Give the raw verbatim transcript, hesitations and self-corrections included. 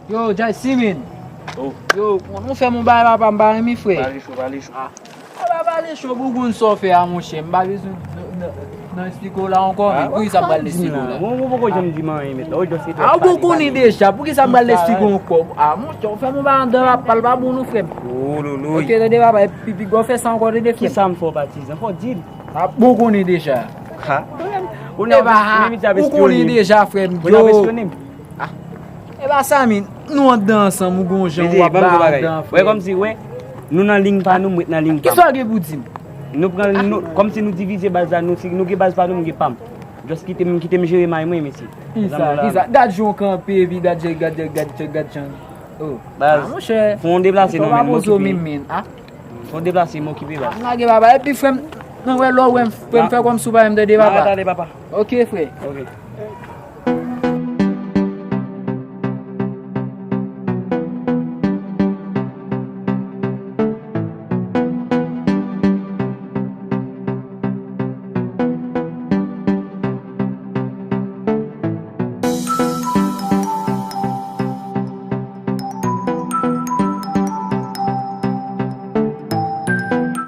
Yo, Jay Simin. Oh. Yo, nou fè m yon bagay papa, m pa renmen frè. Pale cho, pale cho. Ah. Pale cho, bougoun sa w fè a, monchè. M pa bezwen nan, nan, nan esplike w la ankò, men poukisa m pral esplike w la? Mwen, mwen poko janm di m anyen, mèt la. Ou just rete ap pale, pale. Ah, ou konnen deja, poukisa m pral esplike w ankò? Ah, monchè, w fè m yon bagay anndan la, pale pa bon non, frè m. Oh, lolo. Ok, tande papa, epi, epi, gò fè sa ankò, tande, frè m. Kisa m fè w, patizan? Fò w di l. Ah, bon, ou konnen deja. Ha? Ou konnen deja, frè m. Yo. Ah. E pa sa, men, nou anndan ansanm, ou gon jan w ap ba anndan, frè. Wè, kòmsi, wè, nou nan liy pa nou, mwen nan liy pa m. Kisa w gen pou di m? Nou pran, nou, kòmsi nou divize baz la, nou, si nou gen baz pa nou, mwen gen pa m. Just kite m, kite m jere may mwen, mesye. Kisa, kisa? Gad jan w kanpe, epi gad, gad, gad, gad, gad jan. Oh. Baz, ah, monchè, fè yon deplase non, men, m okipe. Menm, men, ah. Fè yon deplase, m okipe, baz. Ah, m lage, papa. Epi, frè m, nan wè lò, wè m, frè m, fè kòmsi w pa menm tande, papa. Tande, papa. Ok, frè. Ok.